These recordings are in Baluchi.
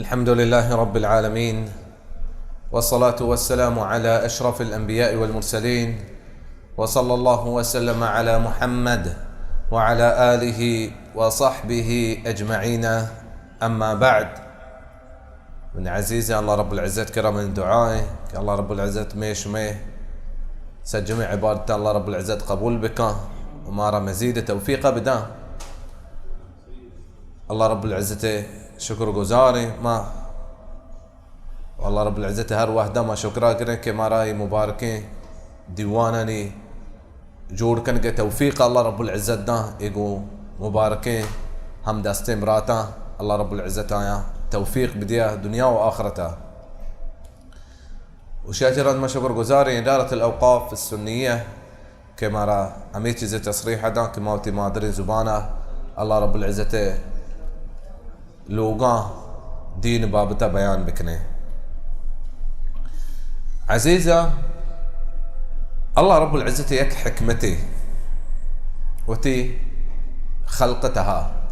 الحمد لله رب العالمين، والصلاة والسلام على أشرف الأنبياء والمرسلين، وصلى الله وسلم على محمد وعلى آله وصحبه أجمعين، أما بعد. من عزيز الله رب العزة كرم دعائي، الله رب العزة ميش مي سجمي عبادة الله رب العزة قبول بكا، ومارا مزيد توفيق بدا. الله رب العزة شكر گزاري ما، الله رب العزة هر وحده ما شكرا کریں کہ مارا اي مبارکیں دیوانانی جوڑ کنگ ء توفیق اللہ رب العزت داں۔ اے گوں مبارکیں ہم دستیں براتاں اللہ رب العزت آیاں توفیق بدیا دنیا و آخرتا۔ و شاہ چرند ما شکر گزاریں ادارت الاوقاف السنیہ کہ مارا ہمے چیز تصریح داں کہ ما وتی مادریں زبانا اللہ رب العزت لوگاں دین بابتا بیان بکنیں۔ عزیزاں، اللہ رب العزت یک حکمتے وتی خلق تہا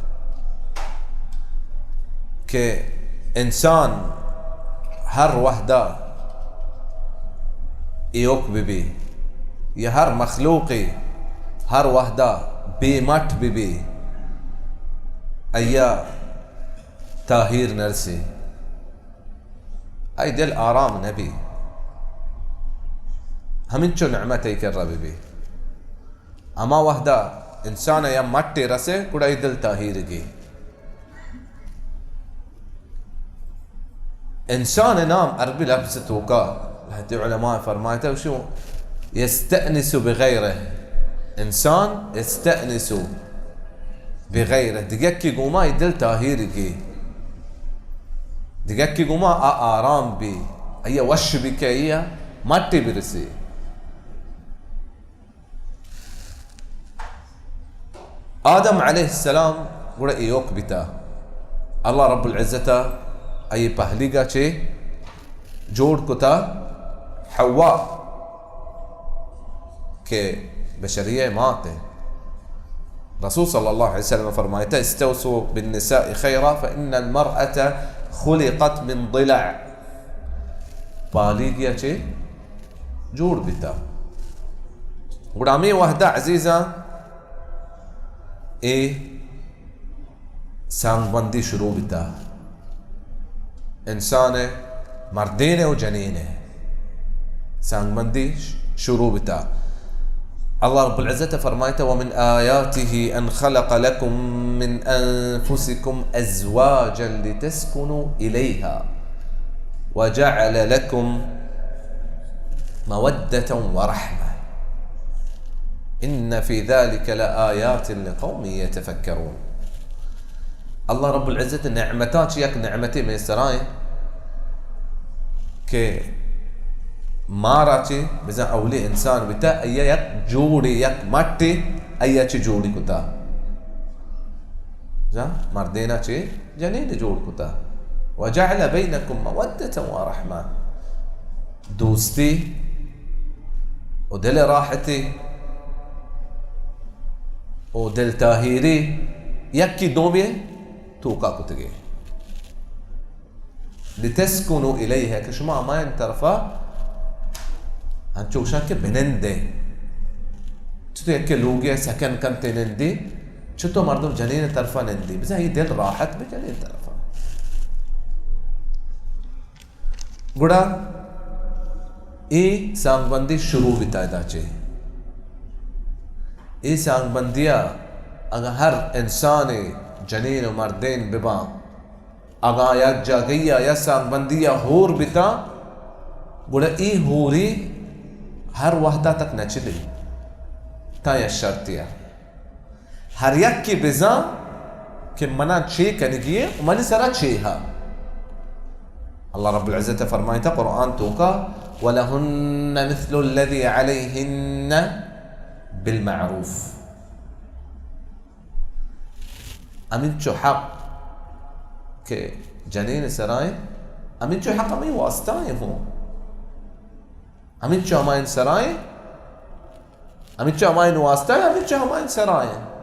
کہ انسان ہر وحدہ ایوک بہ بی یا ہر مخلوقے ہر وحدہ بے مٹ بہ بی، ایا تاہیر نرسی، آئی دل آرام نبی، ہمینچو نعمت ای کرا بہ بی۔ ہما وحدہ انسان یا مٹے رسے گڑا ای دل تاہیر گی۔ انسان نام عربی لفظ توکا لہتے علماء فرمائتا، وشو یستأنس بغیرہ۔ انسان یستأنس بغیرہ، دگہ کی گوما ای دل تاہیر گی، دگہ کی گوما آ آرام بی، ایا وش بی کہ ایا مٹی برسی۔ آدم علیہ السلام گڑا ایوک بیتا۔ اللہ رب العزت ء آئی پہلیگا چے جوڑ کتا؟ حوا کہ بشریہ مات ہے۔ رسول صلی اللہ علیہ وسلم فرمائتا، استوصوا بالنساء خیرا فإن المرأة خلقت من ضلع۔ پہلیگیا چے جوڑ بیتا۔ گڑا ہمے وہدا عزیزاں اے سانگ بندی شروع بیتا۔ انسان ء مردین ء و جنین ء سانگ بندی ش-، شروع بیتا۔ اللہ رب العزت فرمائتا، ومن آیاته ان خلق لكم من انفسكم ازواجا لتسكنوا الیها وجعل لكم مودة ورحمة ان في ذلك لآيات لقوم يتفكرون۔ اللہ رب العزت نعمتاں چہ یک نعمتے مئے سرا ایں کہ مارا چہ بزاں اولی انسان بیتا، ایا یک جوڑے، یک مٹے ایا چہ جوڑی کتا۔ بزاں مردینا چہ جنین جوڑ کتا۔ وجعل بينكم مودة ورحمة، دوستی و دل راحتی و دل تاہیری یکی دومی توکا کتگی۔ لتسكنوا إليها، کہ شما ہمایان طرفا ہنچو گوشاں کہ بنندے۔ چطور یکے لوگے سکن کنتے نندی، چطور مردم جنین طرفا نندی، بزاں ای دل راحت بہ جنین طرفا۔ گڑا اے سانگ بندی شروع بیتا ادا چے۔ اے سانگ بندیا اگاں ہر انسانے جنین و مردین بباں، اگاں یک جاگہیا یا سانگ بندیا ہور بیتا، گڑا اے ہوری ہر وہدا تک نہ چلی، تا یک شرطیا۔ ہر یکے بزاں کہ منا چے کنگی اے و منی سرا چے ہا۔ اللہ رب العزت فرمائتا قرآن توکا، ولهن مثل الذي عليهن بالمعروف۔ ہمینچو حق کہ جنین سرائیں، ہمینچو حق ہمیں واسطہ ہیں ہوں۔ ہمینچو ہمائن سرائیں، ہمینچو ہمائن واسطہ ہیں، ہمینچو ہمائن سرائیں۔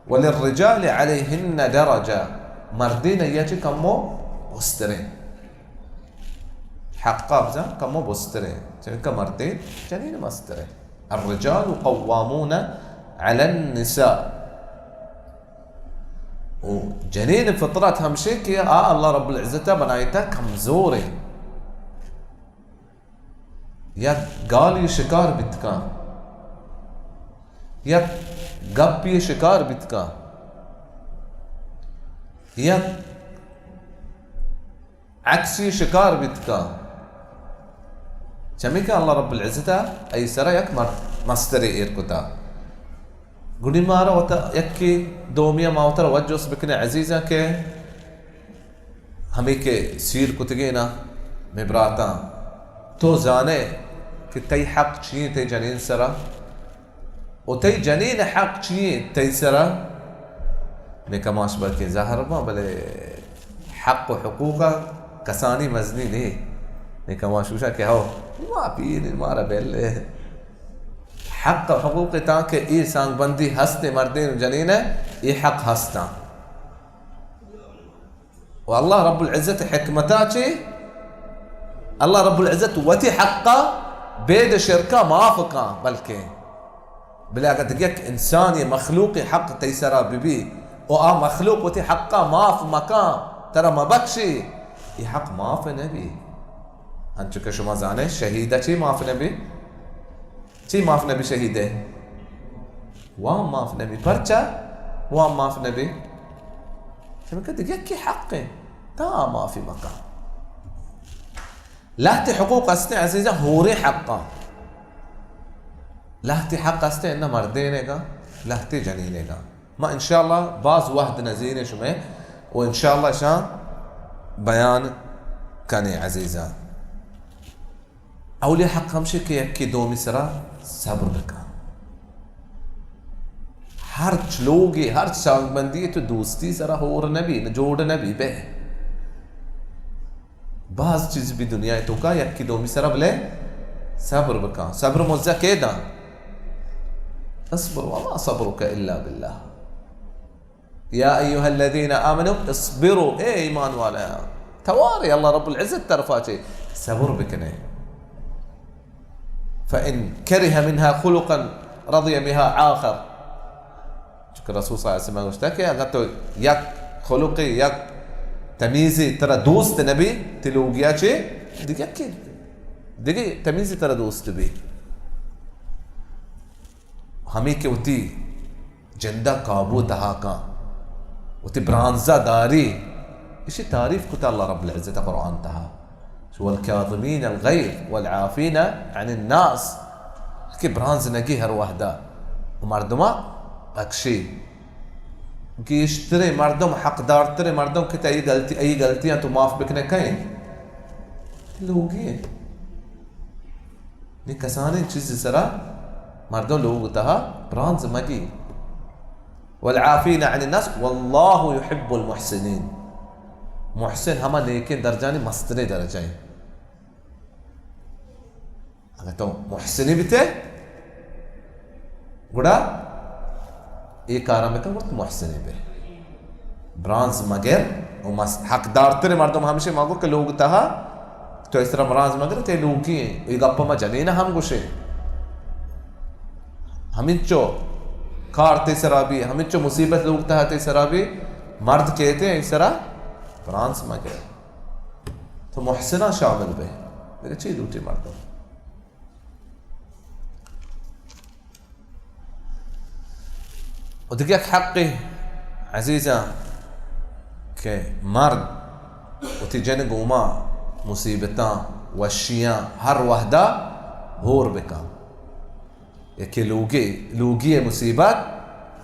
وللرجال عليهن درجة، مردین ایا چہ کمو بستریں۔ حق ءَ بزاں کمو بستریں، چنکہ مردین جنین مستریں۔ الرجال قوامون علی النساء۔ و جنین فطرت ہمشی کہ آ اللہ رب العزت ءَ بنائیتا کمزوریں۔ یک گالی شکار بیت کن، یک گپی شکار بیت کن، یک عکسی شکار بیت کن۔ چمی کہ اللہ رب العزت ءَ ای سرا یک مر-، مسترے ایر کتا۔ گڑی مارا وتا یکی دومی ما وتر وجوس بکنے عزیزاں کہ ہمے کہ سیر کتگیں نا، مئے براتاں، تو زانئے کہ تئی حق چی ایں تئی جنین سرا؟ و تئی جنین حق چی ایں تئی سرا؟ مئے کماش بلکیں زہر باں، بلے حق و حقوق کسانی مزنی نیں۔ مئے کماش گوشاں کہ ہو، ما پیر ایں، مارا بل ایں۔ حق و حقوق تاں کہ اے سانگ بندی ہست ایں مردین و جنین ءَ، اے حق ہستاں۔ و اللہ رب العزت حکمتا چے؟ اللہ رب العزت وتی حقا بید شرکا معاف کاں، بلکہ بلے اگہ دگہ یک انسان یا مخلوق حق تئی سرا ببی و آ مخلوق وتی حقا معاف مکاں، ترا مبخشی، اے حق معاف نبی۔ انچو کہ شما زانے شہیدا چی معاف نبی؟ چی معاف نبی شہیدے؟ وام معاف نبی۔ پرچا وام معاف نبی؟ چونکہ دگہ یکی حق ایں، تا معافی مکن۔ لہتے حقوق ہستیں عزیزاں، ہوریں حقاں۔ لہتے حق ہستیں، نہ مردینیگا، لہتے جنینیگا۔ ما انشاءاللہ باز وہد نزیریں شمئے و انشاءاللہ اشاں بیان کنیں عزیزاں۔ اولی حق ہمشی کہ یکی دومی سرا صبر بکن۔ ہرچ لوگے، ہرچ سانگبندی تو دوستی سرا ہور نبی، نہ جوڑ نبی بہ۔ باز چیز بی دنیا توکا یکی دومی سرا بلے صبر بکن۔ صبر مزہ کے داں؟ اصبر وما صبرك الا بالله۔ یا ایها الذین آمنوا اصبروا، اے ایمان والا، توارے اللہ رب العزت طرفا چے صبر بکنے۔ فإن كره منها خلقا رضي بها آخر۔ چونکہ رسول صلی اللہ علیہ وسلم گوشتا کہ اگر تو یک خلقے، یک تمیزے ترا دوست نبی، تئی لوگیا چے دگہ یکے، دگہ تمیزے ترا دوست بی۔ ہمے کہ وتی جندا قابو تہا کن، وتی برانزا داری، اشی تعریف کتا اللہ رب العزت قرآن تہا۔ والکاظمین الغیظ والعافین عن الناس۔ کہ برانز نگی ہر وہدا و مردما بخشی۔ گیشتریں مردم، حقدارتریں مردم کہ تئی غلطی، ای غلطیاں تو معاف بکنے کئے؟ لوگی ایں۔ نی کسانیں چیز سرا مردم لوگ تہا برانز مگی۔ والعافین عن الناس واللہ یحب المحسنین۔ محسن ہما نیکیں درجانی مستریں درجہ ایں۔ اگر تو محسنی بیتے، گڑا اے کارا مکن، گڑا تو محسنی بے۔ برانز مگر و مس-، حقدارتریں مردم ہمشی ما گو کہ لوگ تہا تو اس طرح برانز مگر، تے لوگی ایں۔ اے گپ ما جنین ہم گوشے۔ ہمینچو کار تے سرا بی، ہمینچو مصیبت لوگ تہا تے سرا بی، مرد کہتے ہیں اس طرح برانز مگر۔ تو محسناں شامل بے، دگہ چی لوٹی مردم؟ و دگہ یک حقے عزیزاں کہ مرد وتی جن گوما مصیبتاں، وشیاں ہر وہدا ہور بکن۔ یکے لوگے، لوگی ءِ مصیبت،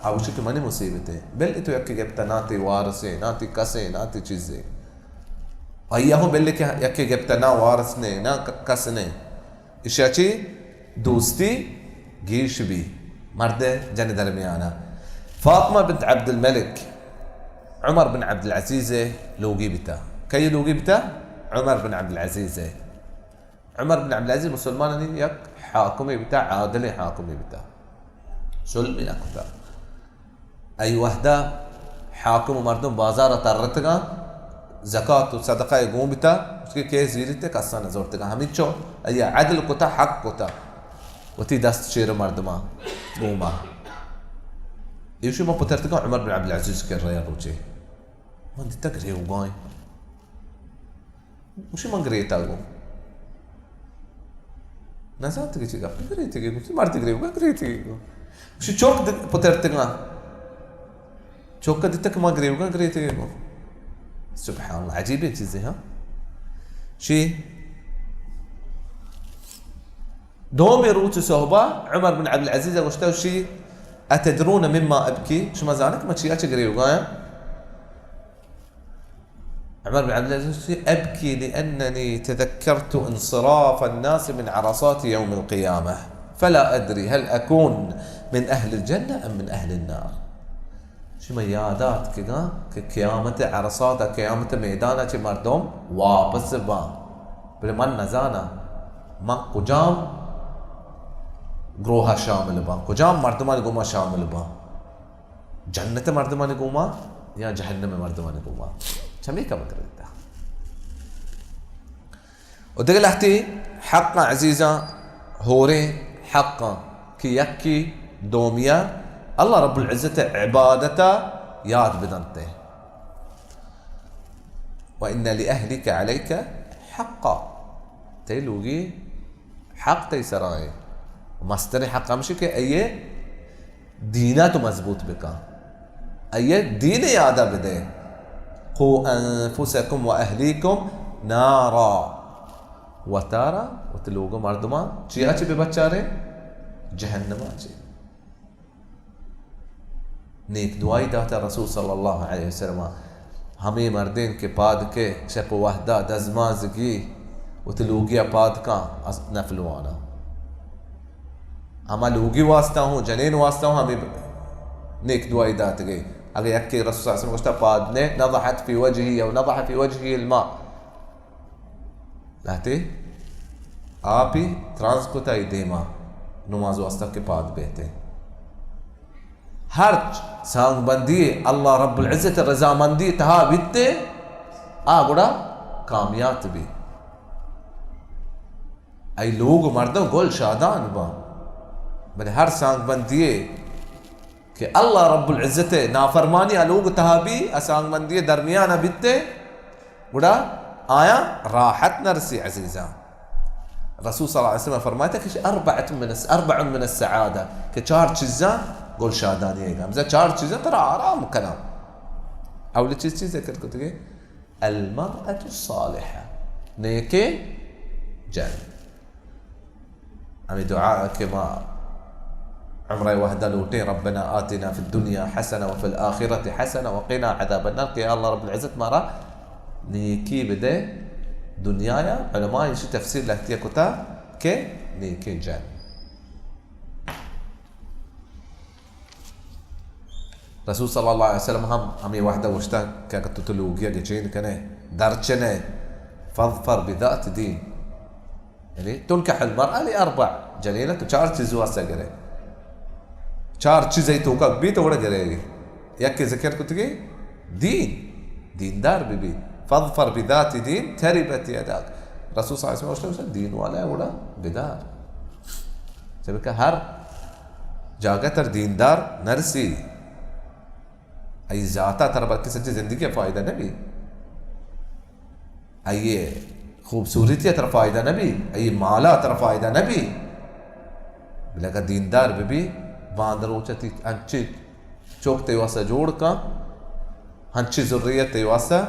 آ گوشی کہ منی مصیبت ایں۔ بل تو یکے گپتہ، ناں تی وارث ایں، ناں تی کس ایں، ناں تی چیزے۔ آئی ءَ ہوں بل کہ یکے گپتہ، ناں وارث نے، ناں ک-، کس نے۔ اشیا چی دوستی گیش بی مرد جن درمیانا۔ فاطمہ بنت عبدالملک عمر بن عبدالعزیز ءِ لوگی بیتا۔ کئی لوگی بیتا؟ عمر بن عبدالعزیز ءِ۔ عمر بن عبدالعزیز مسلمانانی یک حاکمے بیتا، عادلیں حاکمے بیتا، ظلمے نہ کتا۔ ای وہدا حاکم و مردم بازارا ترتگاں، زکات و صدقہ گون بیتا، گوشتی کہ کئے زیریت، کسا نزورتگا۔ ہمینچو آئی عدل کتا، حق کتا، وتی دست چیر مردما گوما۔ ایشی من پترتگا عمر بن عبدالعزیز کرا روچے، من دیتا گریوگائیں۔ گوشی من گریتا گو۔ نزانت کہ چی گپ گریتگی گو۔ چی مرد گریوگا گریتگی گو۔ گوشی چوک د-، پترتگا۔ چوک دیتا کہ من گریوگا گریتگی گو۔ سبحان اللہ، عجیبیں چیزے ہاں۔ شی دومی روچ صحبا عمر بن عبدالعزیز گوشتا، شی اتدرون مما ابکی، شما زانے کہ من چیا چہ گریوگا آں؟ عمر بن عبدالعزیز، أبكي لأنني تذكرت انصراف الناس من عرصات يوم القيامة، فلا أدري هل أكون من أهل الجنة أم من أهل النار۔ شما یاد آتکگاں کہ قیامت عرصات، قیامت میدان چہ مردم واپس باں، بلے من نزاناں من کجام گروہ شامل باں، کجام مردمانی گوما شامل باں۔ جنت مردمانی گوما یا جہنم مردمانی گوما؟ چمی کم کرتا۔ و دگہ لہتی حق عزیزاں، ہوریں حق کہ یکی دومیا اللہ رب العزت عبادتا یاد بدنتے۔ و ان لأهلك عليك حقا، تئی لوگی حق تئی سرائیں۔ مستر حق ہمشی کہ ایے دینا تو مضبوط بکن، آئی دین یادا بدے۔ قوا انفسکم و اہلیکم نارا، وتارا وتی لوگ و مردمان چیا چی ببچارے؟ جہنما چی۔ نیک دعائی داتا رسول صلی اللہ علیہ وسلم۔ ہمے مردین کہ پاد کے شپ وحدا دزمازگی وتی لوگیا پاد کاں از نفل وانا۔ ہما لوگی واسطہ ہوں، جنین واسطہ ہوں، ہمے نیک دعائی داتگے۔ اگہ یکے رسول صلی اللہ علیہ وسلم گوشتا پاد نے، نضحت فی وجهی او نضح فی وجهه الماء۔ لہتے آپی ترانز کتا ای دیما نماز واسطہ کہ پاد بیتے۔ ہرچ سانگ بندی اللہ رب العزت رضامندی تہا بیتے، آ گڑا کامیات بی۔ ای لوگ و مردم گل شادان با۔ بلے ہر سانگ بندی کہ اللہ رب العزت نافرمانی آ لوگ تہا بی، آ سانگ بندی درمیان بیتے، گڑا آیا راحت نرسی عزیزاں۔ رسول صلی اللہ علیہ وسلم فرماتا کہ اربعة من الس-، اربع من السعادة، کہ چار چیزاں گل شادانی ہے۔ ہمزہ چار چیزاں ترا آرام کنا۔ اولی چیز چیز ذکر کتگے، المرأة الصالحة، نیکے جن۔ ہمیں دعا کہ ما عمرہ وحدہ لوٹیں، ربنا آتنا فی الدنیا حسنة وفی الآخرة حسنة وقنا عذاب النار، کہ اللہ رب العزت مارا نیکی بدے دنیا یا۔ علماء ایشی تفسیر لہتیا کتا کہ نیکی جن۔ رسول صلی اللہ علیہ وسلم ہم ہمے وحدہ گوشتا کہ اگر تو تو لوگیا گچین کنے، درچنے، فاظفر بذات دین، یعنی تنکح المرأة لأربع، جنینا تو چار چیز واسطہ گرے، چار چیز ای توکا بی تو وڑا گرے گی۔ یک ذکر کتگی دین، دیندار بی بی۔ فاظفر بذات دین تربت یداک۔ رسول صلی اللہ علیہ وسلم گوشتا دین والا وڑا بدار۔ چبکہ ہر جاگہ تر دیندار نرسی، ای ذاتا تر بلکہ سچی زندگی فائدہ نبی، ای خوبصورتی تر فائدہ نبی، ای مالا تر فائدہ نبی۔ بلے اگر دیندار ببی، باند روچ تی انچی چوک تے واسطہ جوڑ کن، ہنچی ذریت تے واسطہ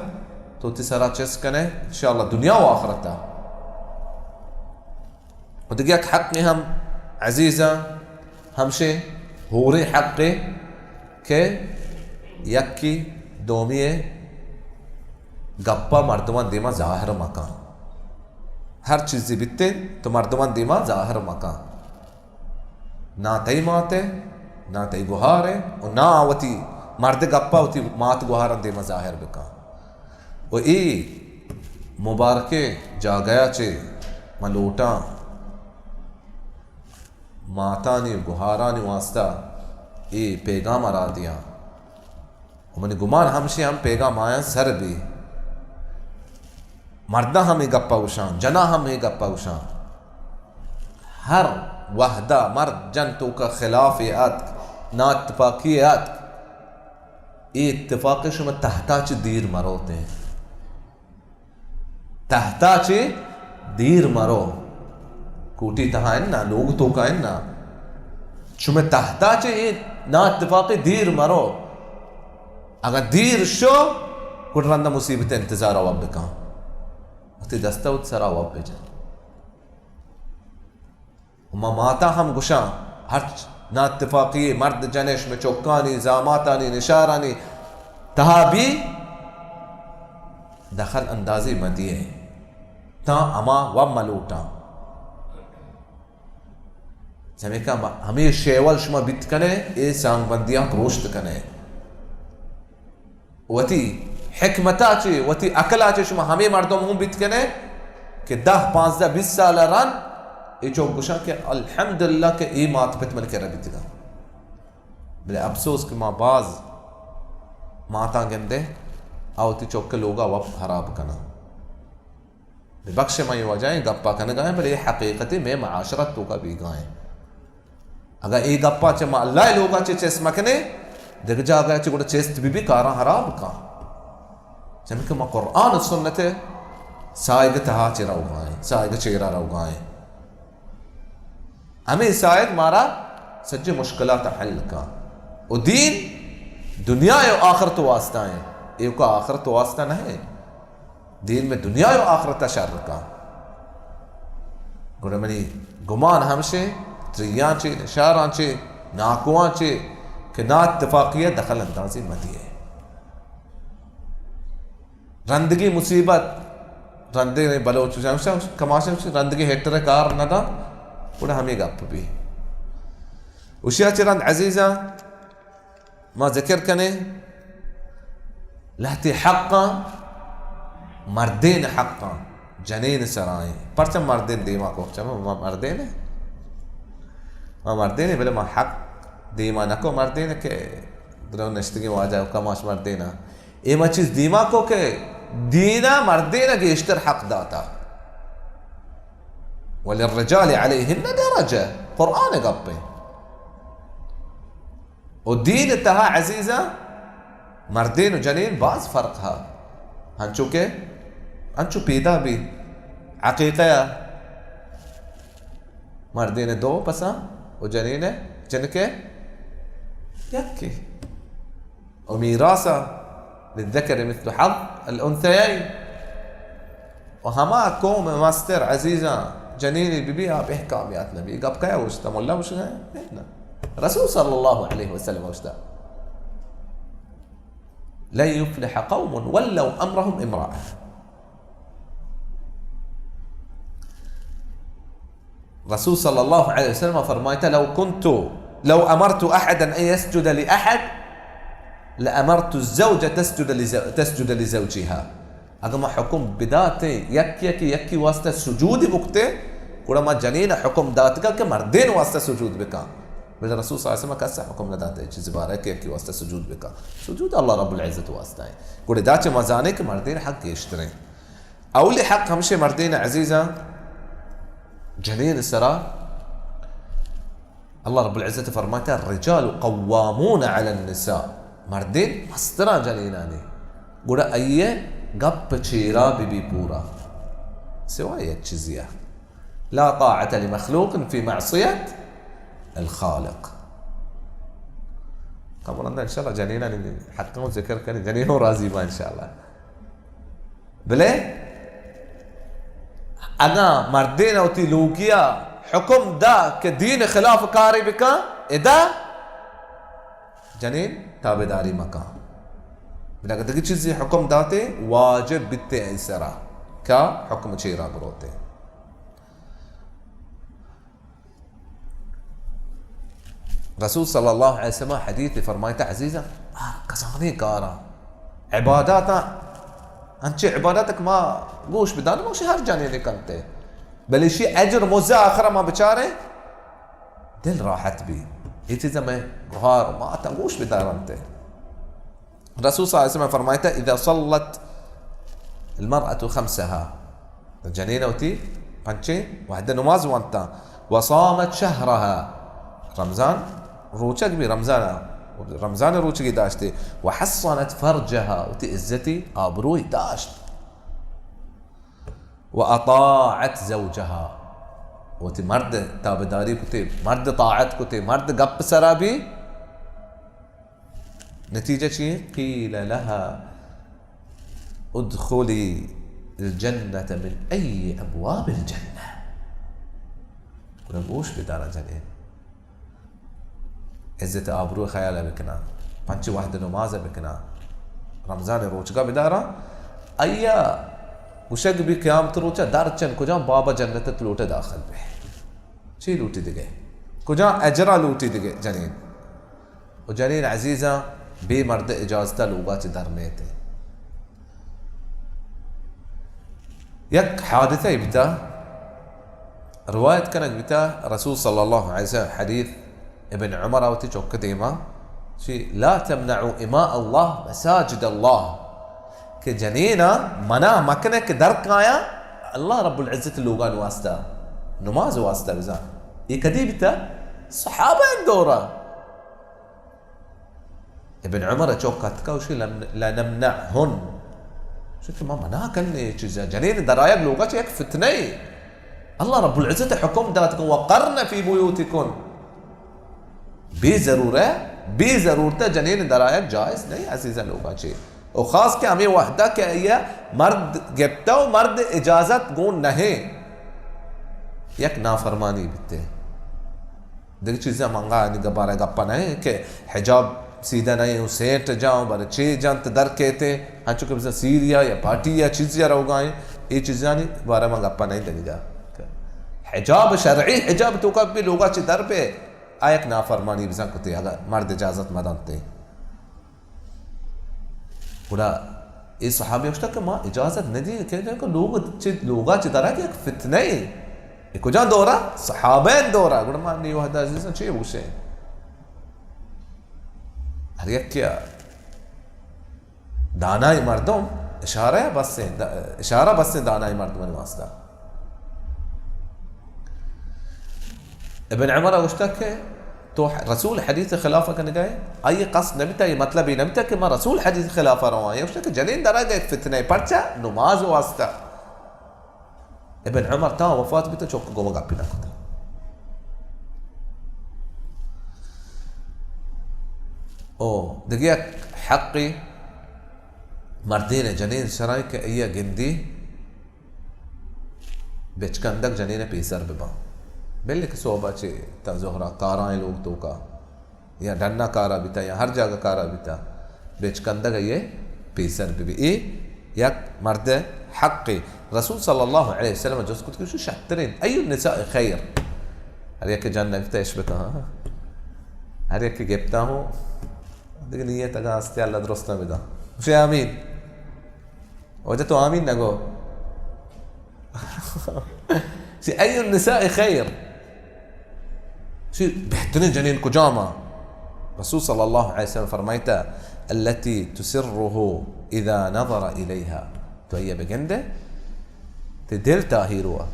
تو تی سرا چست کنے، انشاءاللہ دنیا و آخرتا۔ و دگہ یک حقے ہم عزیزاں، ہمشے ہوریں حقے کہ یکی دومی گپا مردمان دیما ظاہر مکن۔ ہر چیزی بیتے تو مردمان دیما ظاہر مکن۔ نا تئی مات ء، نا تئی گہار ء، و نا وتی مرد گپا وتی مات گہاران دیما ظاہر بکن۔ و اے مبارکیں جاگہ ء چہ من لوٹاں ماتانی و گہارانی واسطہ اے پیغام ء را دیاں۔ و منی گمان ہمشی ہم پیغام آیاں سر بی۔ مرداں ہم اے گپا گوشاں، جناں ہم اے گپا گوشاں۔ ہر وہدا مرد جن توکا خلافے آتک، ناتفاقی آتک، اے اتفاق شما تحتا چہ دیر مروتیں۔ تحتا چہ دیر مرو۔ کوٹی تہا اننا، لوگ توکا اننا۔ شما تحتا چہ اے ناتفاقی دیر مرو۔ اگاں دیر شو، گڑا رندا مصیبت انتظار واب بکن۔ وتی دستا وت سرا واب بجن۔ و ما ماتاں ہم گوشاں، ہرچ ناتفاقی مرد جنش میں چکانی، زاماتانی، نشارانی تہا بی، دخل اندازی مدیے تاں ہما و ملوٹاں۔ چمیکا ہمے شیول شما بیت کنے، اے سانگ بندیاں پروشت کنے۔ وتی حکمتا چے، وتی عقلا چے شما ہمے مردم ہوں بیت کنے کہ دہ، پانزدہ، بیست سال رند اے چوک گوشاں کہ الحمدللہ کہ اے مات پت من کرا بیتگاں۔ بلے افسوس کہ ما باز ماتاں گندے آ وتی چوک لوگا وپ خراب کناں۔ ببخش، من اے واجہ ایں گپا کنگا ایں، بلے اے حقیقتے مئے معاشرت توکا بیگا ایں۔ اگاں اے گپا چہ ما اللہ ءِ لوگا چہ چست مکنیں، دگہ جاگہ چہ گڑا چست بہ بی کاراں حراب کاں۔ چمیکہ ما قرآن و سنت ءِ سائگ تہا چہ روگا ایں، سائگ چیرا روگا ایں۔ ہمے سائگ مارا سجے مشکلات حل کاں۔ و دین دنیا و آخرت واسطہ ایں، ایوکا آخرت واسطہ نہ ایں۔ دین میں دنیا و آخرت شر کا۔ گڑا منی گمان ہمشے، تریاں چے، نشاراں چے، ناکواں چے کہ ناتفاقی ءَ دخل اندازی مدیے۔ رندگی مصیبت، رندے نے بلوچ ہمشہ کماشہ رندگی ہیٹر کار نہ دا، گڑا ہمیں گپ بی۔ اشیا چہ رند عزیزاں، ما ذکر کنیں لہتے حقاں، مردین حقاں، جنین سرائیں۔ پرچہ مردین دیما کو؟ چہ ما مردین ہیں۔ ما مردین ہیں، بلے ما حق دیما نہ کو مردین کہ درو نشتگی واجہ و کماش مردین ہیں۔ اے ما چیز دیما کو کہ دینا مردین گیشتر حق داتا۔ وللرجال علیہن درجہ۔ قرآن گپیں۔ و دین تہا عزیزاں، مردین و جنین باز فرق ہا۔ ہنچو کہ، ہنچو پیدا بی عقیقہ ءَ مردین دو پساں و جنین جنکے یکی۔ و میراثا للذکر مثل حظ الانثیین۔ و ہما قوم مستر عزیزاں جنینی بی بی آ بہ کامیات نبی۔ گپ کیا گوشتا؟ ملا گوشتا؟ نہ۔ رسول صلی اللہ علیہ وسلم گوشتا، لن يفلح قوم ولوا امرهم امرأة۔ رسول صلی اللہ علیہ وسلم فرمائتا، لو كنت، لو امرت احدا ان يسجد لاحد لامرت الزوجة تسجد لزو-، تسجد لزوجها۔ اگاں ما حکم بداتیں یکی یکی یکی واسطہ سجود بکتے، گڑا ما جنین حکم داتگا کہ مردین واسطہ سجود بکا۔ بلے رسول صلی اللہ علیہ وسلم کس حکم نہ داتے چیز بارے کہ یکی واسطہ سجود بکا۔ سجود اللہ رب العزت واسطہ ہے۔ گڑا دا چہ ما زانے کہ مردین حق گیشتریں۔ اولی حق ہمشے مردین عزیزاں جنین سرا اللہ رب العزت فرماتا، الرجال قوامون علی النساء، مردین مستراں جنینانی، گڑا آئی گپ چیرا بی بی پورا، سوائے یک چیزیا، لا طاعة لمخلوق في معصية الخالق۔ کمرندہ انشاءاللہ جنینانی حق ذکر کنی، جنینوں راضی با انشاءاللہ۔ بلے اگاں مردین وتی لوگیا حکم دا کہ دین خلاف کارے بکن، ادا جنین تابعداری مکن۔ بلے اگاں دگہ چیزی حکم داتے، واجب بیتے ای سرا کہ حکم چیرا بروتے۔ رسول صلی اللہ علیہ وسلم حدیث فرمائتا، عزیزاں، ہر کسانی کارا، عباداتا، انچے عبادات کہ ما گوش بدان، ما ہر جانے نکنتے، بلے شی اجر موزہ آخر ما بچارے، دل راحت بی۔ یہ چیز میں گوہار ما تا گوش بدارنتے۔ رسول صلی اللہ علیہ وسلم فرمائتا، اذا صلت المرأة خمسها، جنین وتی پنچیں وہد نماز وانتا، وصامت شهرها، رمضان روچگ بی، رمضان، رمضان روچگی داشتے، وحصنت فرجها، وتی عزتی آبروی داشت، واطاعت زوجها، وتی مرد تابعداری کتے، مرد طاعت کتے، مرد گپ سرا بی، نتیجہ چی؟ قیل لها ادخلی الجنة من ای ابواب الجنة۔ گڑا گوش بدارا جنین، عزت آبرو خیال بکنا، پنچ وہد نماز بکنا، رمضان روچگا بدارا، ایا گوشگ بی قیامت روچا در چن کجام بابا جنت لوٹا داخل بے۔ چی لوٹی دگے؟ کجام اجرا لوٹی دگے جنین؟ و جنین عزیزاں، بے مرد اجازت لوگا چہ در نیتے۔ یک حادثہ بیتا، روایت کنگ بیتا، رسول صلی اللہ علیہ وسلم، حدیث ابن عمر وتی چک دیما، چی، لا تمنعوا اماء الله مساجد الله، کہ جنینا منع مکنے کہ در کایا اللہ رب العزت لوگان واسطہ، نماز واسطہ بزان۔ یہ کدی بیتا؟ صحابہ دورا۔ ابن عمر چوک اتکا، گوشی، لم-، لنمنعهن۔ گوشی کہ ما منع کننے یہ چیزا۔ جنین درآیگ لوگا چہ یک فتنہ اے۔ اللہ رب العزت حکم دات کہ وقرن فی بیوتکن۔ بے ضرورت، بے ضرورت جنین درآیگ جائز نہیں عزیزاں لوگا چہ۔ و خاص کہ ہمیں وحدہ کہ یہ مرد گپتا و مرد اجازت گون نہیں۔ یک نافرمانی بیتے۔ دگہ چیزاں منگا آنی بارہ گپا نہ کہ حجاب سیدھا نہ، سینٹ جاں، بارے چے جنت در کیتے، ہنچو کہ بزن سیریا یا پارٹی یا چیز یا روگا ہیں، یہ چیزانی بارہ من گپا نہیں دنگا۔ حجاب شرعی، حجاب توکا بی لوگا چی در پہ آ یک نافرمانی بزن کتے، اگر مرد اجازت مدنتے۔ گڑا اے صحابی گوشتا کہ ما اجازت ندی کہ، کہ لوگ چہ، لوگا چہ درا کہ یک فتنہ اے۔ اے کجا دورا؟ صحابین دورا۔ گڑا ما نی وحدہ عزیزاں چی بوشے؟ ہر یک کیا دانائی مردم اشارہ بسیں، دا-، اشارہ بسیں دانائی مردمانی واسطہ۔ ابن عمر گوشتا کہ تو رسول حدیث خلاف کنگا ئے، آئی قصد نبیتا، یہ مطلب یہ نبیتا کہ ما رسول حدیث خلاف رواں۔ یہ گوشتا کہ جنین درا گا ایک فتنہ، پرچا؟ نماز واسطہ۔ ابن عمر تا وفات بیتا چوک گوما گپی نہ کتا۔ او دگہ یک حقی مردین جنین سرائیں کہ ایا گندی بچکندگ جنین پیسر بباں۔ بلے کہ صحبا چہ تا ظہرا کارائیں لوگ توکا یا ڈنا کارا بیتا یا ہر جاگہ کارا بیتا، بچکندگ یہ پیسر ببی۔ اے یک مرد حقے۔ رسول صلی اللہ علیہ وسلم جست کت کہ شو شترین، ای النساء خیر؟ ہر یک جن نگتا اش بکا، ہاں۔ ہر یک گپتا ہوں، دیگه نیت اگا ہستی اللہ درستہ بدا۔ شو آمین۔ وجہ تو آمین نگو۔ چی ای النساء خیر؟ چی بہترین جنین کجاما؟ رسول صلی اللہ علیہ وسلم فرمائیتا، التي تسره اذا نظر الیها۔ تو یہ بگندے، تی دل تاہیروا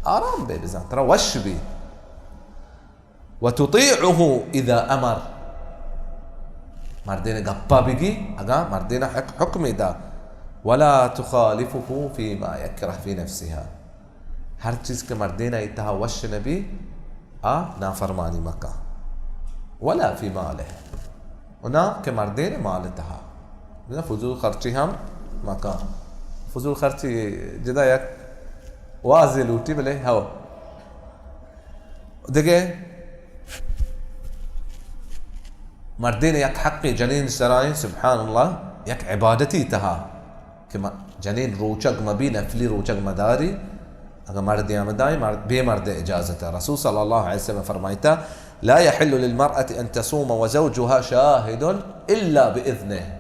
آرام بے بزن، ترا وش بی۔ وتطیعه اذا امر، مردین گپا بگی اگاں مردین حق حکم دا، ولا تخالفه فيما يكره في نفسها، ہر چیز کہ مردین ای تہا وش نبی آ نافرمانی مکا، ولا في ماله، و نا کہ مردین مال تہا۔ بزاں فضول خرچی ہم مکن۔ فضول خرچی جدا یک واضح لوٹی، بلے ہو۔ دگہ مردین یک حقی جنین سرائیں، سبحان اللہ، یک عبادتی تہا کہ ما جنین روچگ مبی، نفلی روچگ مداری، اگہ مردی ہمدائیں، مرد، بے مرد اجازت۔ رسول صلی اللہ علیہ وسلم فرمائیتا، لا يحل للمرأة أن تصوم وزوجها شاهد إلا بإذنه۔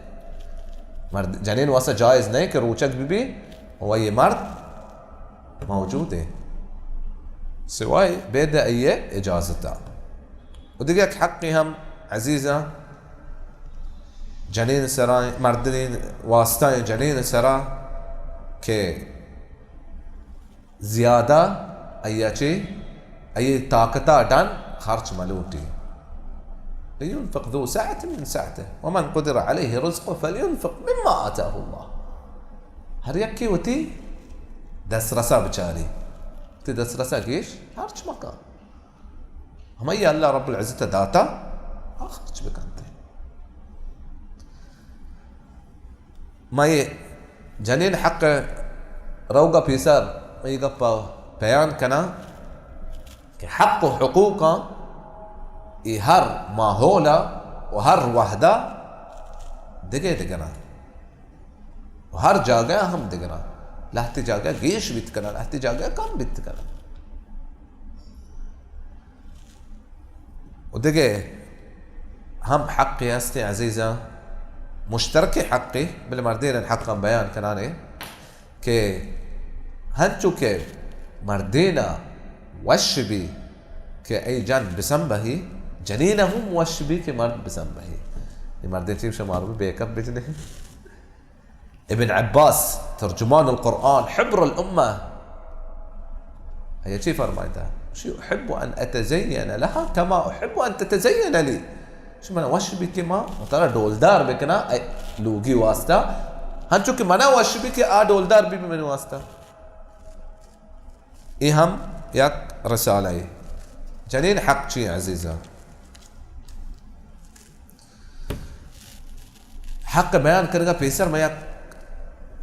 مرد، جنین واسطہ جائز نہیں کہ روچگ ببی و یہ مرد موجود ہے، سوائے بید ایے اجازتا۔ و دگہ یک حقی ہم عزیزاں جنین سرا، مردین واسطہ جنین سرا کہ زیادہ آئی ءَ چہ آئی ءِ طاقت ءَ ڈن خرچ مہ لوٹی۔ لینفق ذو سعة من سعته ومن قدر عليه رزقه فلينفق مما آتاه الله۔ ہر یکے وتی دسترس ءَ بچاری، وتی دسترس ءَ گیش خرچ مکن۔ ہمائی اللہ رب العزت ءَ داتا، آ خرچ بکنت۔ ما اے جنین حق روگ ءَ پیسر ما اے گپ ءَ بیان کناں کہ حق و حقوقاں اے ہر ماحول ءَ و ہر وہد ءَ دگہ دگراں۔ و ہر جاگہ ہم دگراں۔ لہتے جاگہ گیش بیت کناں، لہتے جاگہ کم بیت کناں۔ و دگہ ہم حقے ہستیں عزیزاں، مشترک حقے، بلے مردین حقاں بیان کنانے کہ ہنچو کہ مردین وش بی کہ ای جن بسنبہی، جنین ہم وش بی کہ مرد بسنبہی۔ یہ مردین چیم شمار بی بیک اپ بجنے۔ ابن عباس، ترجمان القرآن، حبر الامہ، آئی چی فرمائتا؟ شی احب ان اتزین لها کما احب ان تتزین لی۔ شی من وش بی کہ ما ترا ڈولدار بکنا اے لوگی واسطہ، ہنچو کہ منا وش بی کہ آ ڈولدار بی منی واسطہ۔ اے ہم یک رسالہ اے۔ جنین حق چی عزیزاں؟ حق بیان کنگا پیسر من یک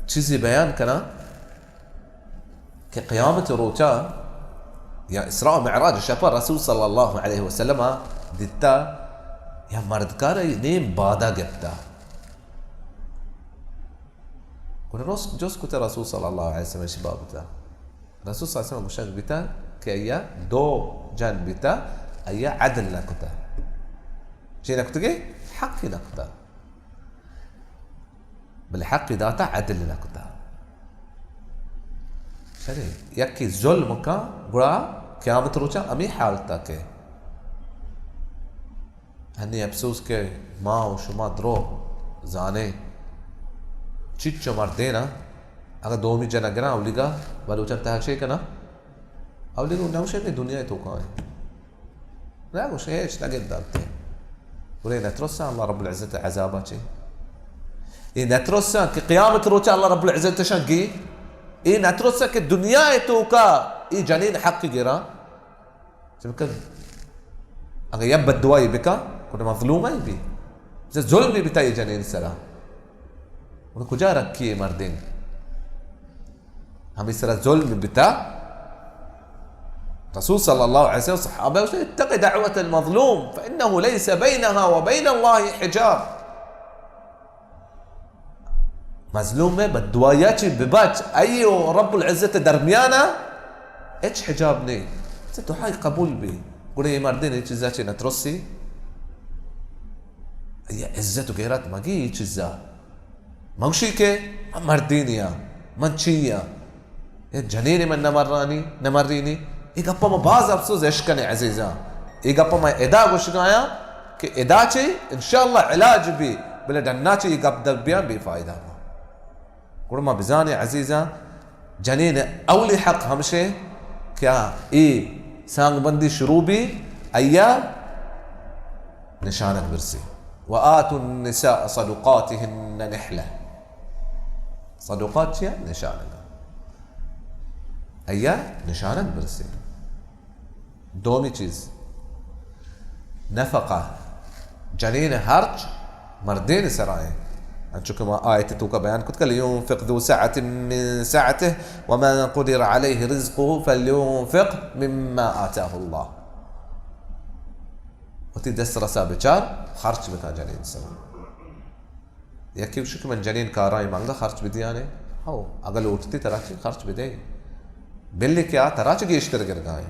چیزی بیان کناں کہ قیامت روچا یا اسراء معراج شپا رسول صلی اللہ علیہ وسلم دیتا یا مردکار نیم بادا گپتا۔ گڑا رس-، جست کتا رسول صلی اللہ علیہ وسلم شی بابتا۔ رسول صلی اللہ علیہ وسلم گوشگ بیتا کہ آیا دو جن بیتا، آیا عدل نکتا۔ چی نکتگی؟ حقی نکتا۔ بلے حقی داتا، عدل نکتا۔ شرے، یکی ظلم کا، گڑا قیامت روچا ہمی حالتا کہ ہنی افسوس کہ ما و شما درو زانیں، چچو مردین ء اگاں دومی جن ء گراں، اولیگا بلوچاں تہا چے کناں؟ اولیگا نہ گوشے کہ دنیا ء توکا ایں۔ نہ گوشے ہچ نہ گندانتے۔ گڑا اے نترساں اللہ رب العزت ء عذاب ء چے؟ اے نترساں کہ قیامت روچ ء اللہ رب العزت ء شاں گی؟ اے نترساں کہ دنیا ء توکا اے جنین حق گراں؟ چمکہ اگاں یک بددعائی بکا، گڑا مظلوم ای بی۔ بزاں ظلم بی بتا اے جنین سرا۔ گڑا کجا رکھی اے مردین؟ ہمیں سرا ظلم بتا۔ رسول صلی اللہ علیہ وسلم صحابہ گوشت، اتق دعوة المظلوم فإنه ليس بينها وبين الله حجاب۔ مظلوم ء بددعایا چی ببچ، ای و رب العزت درمیانا ہچ حجاب نے۔ چہ دعائی قبول بی۔ گڑا اے مردین اے چیزا چی نترسی؟ ای عزت و غیرت مگی اے چیزا۔ مگشی کہ من مردینیا، من چیا؟ اے جنین من نہ مرانی، نہ مرینی۔ اے گپا ما باز افسوس اشکنے عزیزاں۔ اے گپا ما ادا گوشگایاں کہ ادا چے انشاءاللہ علاج بی، بلے ڈنا چے اے گپ در بیاں بے فائدہ ما۔ گڑا ما بزانے عزیزاں، جنین اولی حق ہمشے کہ آ اے سانگ بندی شروع بی، ایا نشانگ برسی۔ وآتوا النساء صدقاتهن نحلة۔ صدقات چیا؟ نشانگ۔ ایا نشانگ برسی۔ دومی چیز، نفقہ، جنین ہرچ مردین سرائیں۔ انچو کہ ما آیت توکا بیان کت کہ لینفق ذو سعة من سعته ومن قدر عليه رزقه فلينفق مما آتاه الله۔ وتی دست رسا بچار، خرچ بکن جنین سرا۔ یکے گوشی کہ من جنین کارانی مانگا خرچ بدیانے۔ ہو، اگہ لوٹتی ترا چی خرچ بدے۔ بلے کہ آ ترا چی گیشتر گرگائیں۔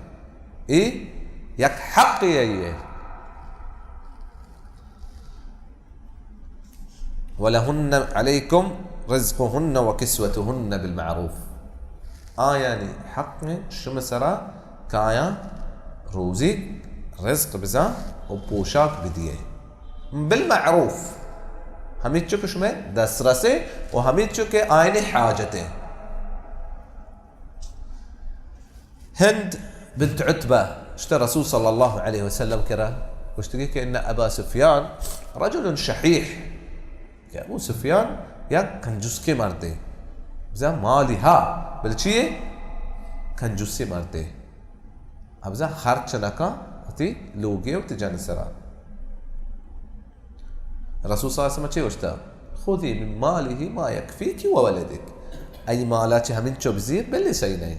اے یک حقے ای اے۔ ولهن عليكم رزقهن وكسوتهن بالمعروف۔ آیانی حق میں شم سرا کہ آیاں روزی رزق بزاں و پوشاک بدیے۔ بالمعروف، ہمیچو کہ شمئے دسترسے و ہمیچو کہ آئین حاجتے۔ ہند بنت عتبہ شتہ رسول صلی اللہ علیہ وسلم کرا، گوشتگی کہ ان ابا سفیان رجل شحیح، کہ ابو سفیان یک کنجوسکے مردے، بزاں مالی ہا، بلے چیے؟ کنجوسے مردے، ابزاں خرچ نکاں وتی لوگے وتی جن سرا۔ رسول صلی اللہ علیہ وسلم چے گوشتا؟ خذی من ماله ما یکفیک و ولدک۔ ای مالا چہ ہمینچو بزیر، بلے صحیح نہیں۔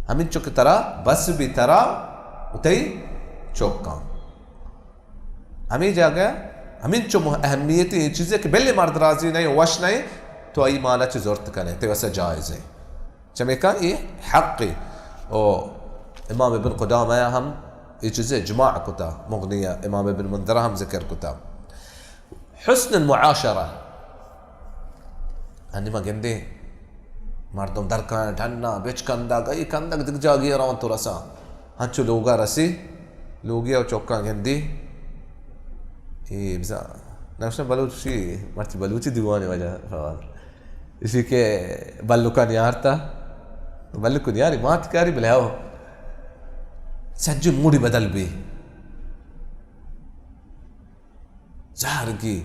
ہمینچو کہ ترا بس بی، ترا و تئی چوکاں۔ ہمیں جاگہ ہمینچو مہ-، اہمیتی یہ چیزیں کہ بلے مرد راضی نہیں، وش نہیں، تو ای مالا چہ زرت کنے، تے وسا جائز ہے۔ چمیکا یہ حق ہے۔ او امام ابن قدامہ ہم یہ چیز اجماع کتا، مغنیہ امام ابن منذر ہم ذکر کتا۔ حسن المعاشرہ۔ انی ما گندے مردم درکان ڈنا بچ کندگ، ای کندگ دگ جاگی رون تو رسا۔ ہنچو لوگا رسی، لوگی او چوکاں گندی۔ ای بزا نوشن بلوچی، مرچی بلوچی دیوانے وجہ فواد۔ اسی کہ بلکان یارتا، بلکان یاری مات کاری بلے ہو۔ سجی موڈی بدل بی۔ زہرگی۔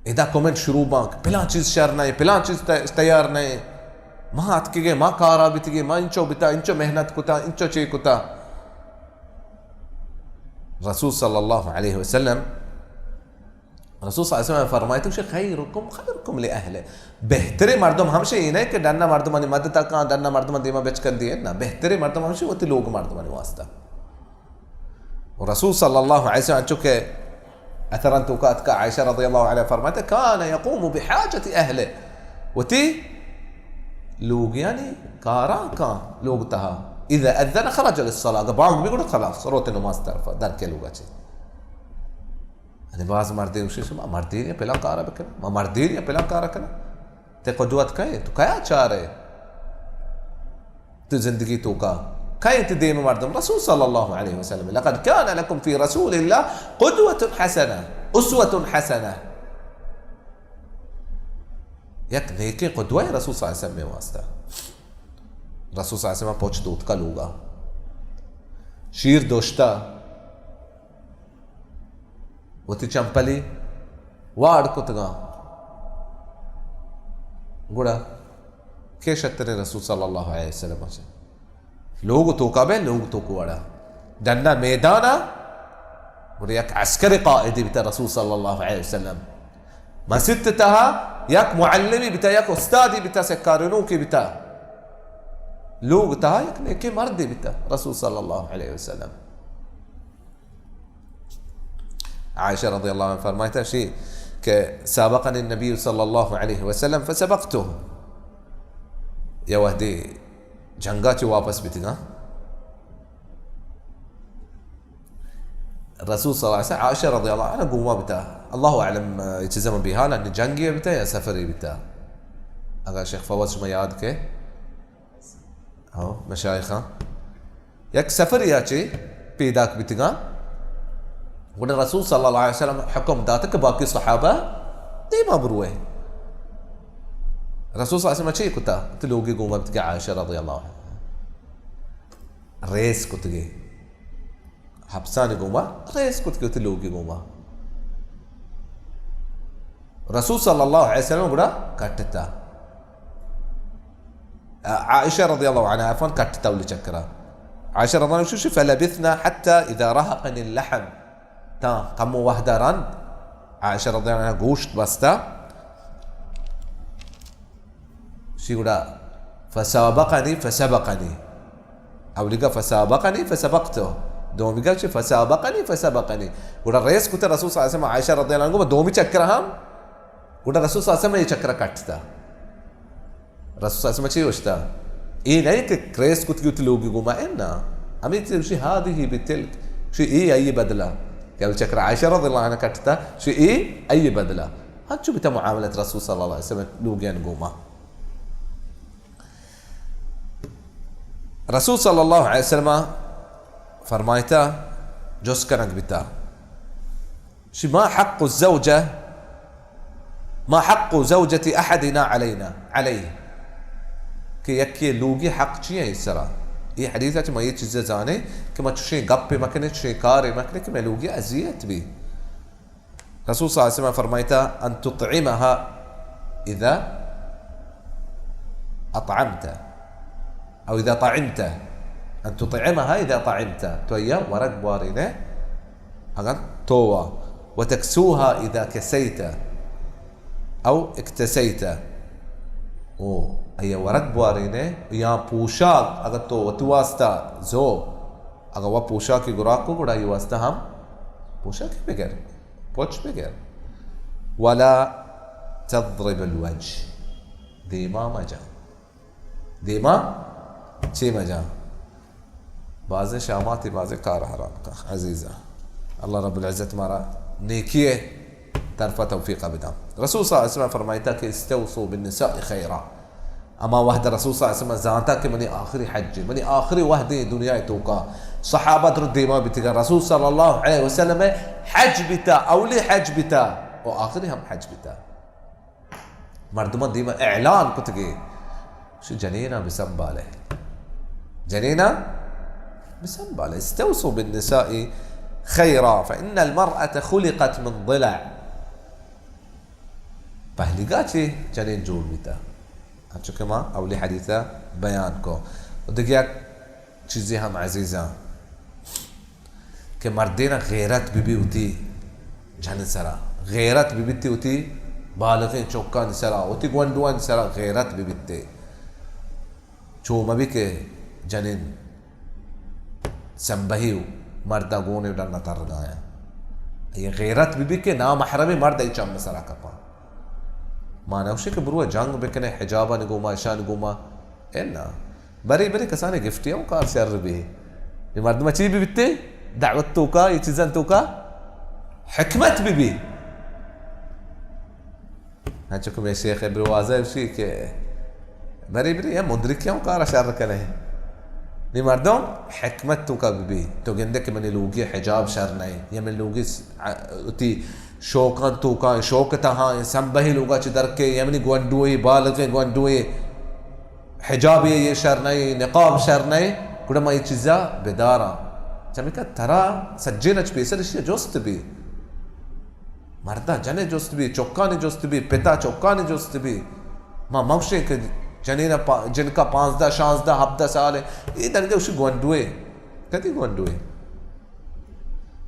ادا کمنٹ شروع باں کہ پلاں چیز شر نہ، پلاں چیز ت-، تیار نہ۔ ما اتکگے، ما کارا بیتگے، ما انچو بتا، انچو محنت کتا، انچو چے کتا۔ رسول صلی اللہ علیہ وسلم، رسول صلی اللہ علیہ وسلم فرمائیت کہ خیرکم خیرکم لأہلہ۔ بہترین مردم ہمشہ اینہ کہ ڈنا مردمانی مدد کاں، ڈنا مردمان دیما بچکندی ہے۔ نہ، بہترین مردم ہمشہ وتی لوگ مردمانی واسطہ۔ و رسول صلی اللہ علیہ وسلم انچو کہ اثران توکا اتکا عائشہ رضی اللہ عنہا فرماتے، کان یقوم بحاجت اہلہ، وتی لوگیانی کاراں کاں لوگ تہا، اذا اذن خرج للصلاة، اگر بانگ بگڑت خلاص، روت نماز طرف در کے لوگا چے۔ یعنی باز مردے گوشی، ما مردین یا پلان کارا بکن، ما مردین یا پلان کارا کن۔ تے قدوت کئے؟ تو کیا چارے؟ تو زندگی توکا کئے؟ تے دیم مردم رسول صلی اللہ علیہ وسلم۔ لقد کان لکم فی رسول اللہ قدوۃ حسنہ، اسوۃ حسنہ۔ یک نیکیں قدوہ رسول صلی اللہ علیہ وسلم واسطہ۔ رسول صلی اللہ علیہ وسلم پوچ دوتکا لوگا۔ شیر دوشتا۔ وتی چمپلی واڑ کتگاں۔ گڑا کئے شتریں رسول صلی اللہ علیہ وسلم چہ؟ لوگ توکا بے، لوگ توک وڑا۔ ڈنا میدانا، گڑا یک عسکر قائدی بیتا رسول صلی اللہ علیہ وسلم۔ مسیت تہا یک معلمی بیتا، یک استادی بیتا، سکارنوکی بیتا۔ لوگ تہا یک نیکیں مردی بیتا رسول صلی اللہ علیہ وسلم۔ عائشہ رضی اللہ عنہا فرمائتا شی کہ سابقنی النبی صلی اللہ علیہ وسلم فسبقته۔ یا وہدے جنگا چہ واپس بیتگاں، رسول صلی اللہ علیہ وسلم عائشہ رضی اللہ عنہا گوما بیتا۔ اللہ اعلم، اے چیزا من بیحال، انی جنگی بیتا یا سفری بیتا۔ اگر شیخ فواد شما یاد کے، ہاں، مشایخاں یک سفریا چہ پیداک بیتگاں، گڑا رسول صلی اللہ علیہ وسلم حکم داتا کہ باقی صحابہ دیما بروئے۔ رسول صلی اللہ علیہ وسلم چے کتا؟ وتی لوگی گوما بیتگے عائشہ رضی اللہ عنہا۔ ریس کتگے۔ حبسانی گوما ریس کت کہ وتی لوگی گوما۔ رسول صلی اللہ علیہ وسلم گڑا کٹتا۔ عائشہ رضی اللہ عنہا عفوا کٹتا اولی چکرا۔ عائشہ رضی اللہ عنہا شوشی، فلبثنا حتی اذا رهقنی اللحم۔ تا کمو وہدا رند عائشہ رضی اللہ عنہا گوشت بستا۔ شی گڑا فسابقنی فسبقنی۔ اولیگا فسابقنی فسبقته۔ دومیگا چی فسابقنی فسبقنی۔ گڑا ریس کتا رسول صلی اللہ علیہ وسلم عائشہ رضی اللہ عنہا گوما دومی چکر ہم۔ گڑا رسول صلی اللہ علیہ وسلم یہ چکر کٹتا۔ رسول صلی اللہ علیہ وسلم چی گوشتا؟ اے نہیں کہ ریس کتگی وتی لوگی گوما، اے نا۔ ہمیں چی گوشی، هذه بتلك۔ شی اے آئی بدلا۔ کہ اولی چکر عائشہ رضی اللہ عنہا کٹتا، شی اے آئی بدلا۔ ہنچو بیتا معاملت رسول صلی اللہ علیہ وسلم لوگیان گوما۔ رسول صلی اللہ علیہ وسلم فرمائتا، جست کنگ بیتا، شی ما حق الزوجہ، ما حق زوجة احدنا علینا، علیہ۔ کہ یکے لوگی حق چی ایں سرا۔ اے حدیث ءَ چہ ما اے چیز ءَ زانیں کہ ما چشیں گپے مکنیں، چشیں کارے مکنیں کہ مئے لوگی اذیت بی۔ رسول صلی اللہ علیہ وسلم فرمائتا، ان تطعمها اذا اطعمت، او اذا طعمت، ان تطعمها اذا طعمت، تو آئی ءَ ورگ بوارینئے اگاں تو وا، وتكسوها اذا كسيت او اكتسيت، او آئی ءَ ورگ بوارینئے یا پوشاک، اگاں تو وتی واسطہ زو، اگاں وا پوشاکی گراک کو، گڑا آئی واسطہ ہم پوشاکی بگر، پچ بگر۔ ولا تضرب الوجه، دیما مجن۔ دیما چے مجن؟ بازیں شاماتی بازیں کار حرام کا، عزیزاں۔ اللہ رب العزت مارا نیکی ءِ طرفا توفیق بداں۔ رسول صلی اللہ علیہ وسلم فرمائتا کہ استوصوا بالنساء خیرا۔ اما وہد رسول صلی اللہ علیہ وسلم زانتا کہ منی آخری حج، منی آخری وہد دنیا توکا۔ صحابہ در دیما بیتگا، رسول صلی اللہ علیہ وسلم حج بیتا، اولی حج بیتا و آخری ہم حج بیتا۔ مردماں دیما اعلان کتگے، گوشی، جنینا بسنبالے، جنینا بسنبالے۔ استوصوا بالنساء خیرا فإن المرأة خلقت من ضلع۔ پہلیگا چے جنین جوڑ بیتا، انچو کہ ما اولی حدیثا بیان کو۔ و دگہ یک چیزے ہم عزیزاں، کہ مردین غیرت بہ بی وتی جن سرا، غیرت بہ بیتی وتی بالغیں چکانی سرا، وتی گونڈوانی سرا غیرت بہ بیتے۔ چو مہ بی کہ جنین سمبہی و مردا گون ڈنا ترگایا۔ یہ غیرت بہ بی کہ نامحرمی مرد ای چم سرا کپا۔ ما نوشی کہ برو جنگ بکنے حجابانی گوما، اشانی گوما، اے نا۔ برے برے کسانیں گفٹے ہم کار شر بی۔ اے مردم چی بہ بیتے؟ دعوت توکا، اے چیزاں توکا حکمت بہ بی۔ ہنچو کہ مئے شیخ ابن واضح گوشی کہ برے برے یا مدرکی ہم کار شر کنے۔ نی مردم حکمت توکا بہ بی۔ تو گندے کہ منی لوگی حجاب شر نئے، یا منی لوگی س-، ا-، اتی شوکاں توکا، شوک تہا، سمبہی لوگا چہ درکے، یا منی گونڈوے، بالغیں گونڈوے، حجابے یہ شر نئے، نقاب شر نئے، گڑا ما یہ چیزا بداراں۔ چمیکا ترا سجین اچ پیسر اشیا جست بی۔ مردا جنے جست بی، چکانی جست بی، پتا چکانی جست بی۔ ما موشیں کہ جنین پا-، جنکا پانزدہ، شانزدہ، ہبدہ سال ہے، یہ دنگے اسی گونڈوے۔ کدی گونڈوے؟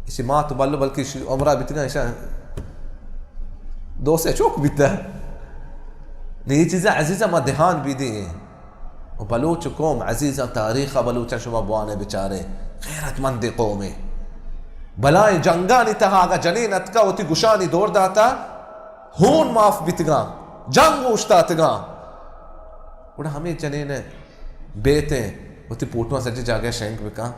ایشی مات و بلو بلکہ ایشی عمرہ بیتگاں، ایشاں دو سے چوک بیتہ۔ نی یہ چیزاں عزیزاں ما دھیان بی دیں۔ و بلوچ قوم عزیزاں تاریخ بلوچاں شما بوانے بچارے، غیرت مند قومے۔ بلائیں جنگانی تہا اگا جنین اتکا وتی گشانی دور داتا، ہون معاف بیتگاں، جنگ اوشتاتگاں۔ گڑا ہمیں جنین بیتیں وتی پوٹواں سجے جاگہ شنگ بکاں۔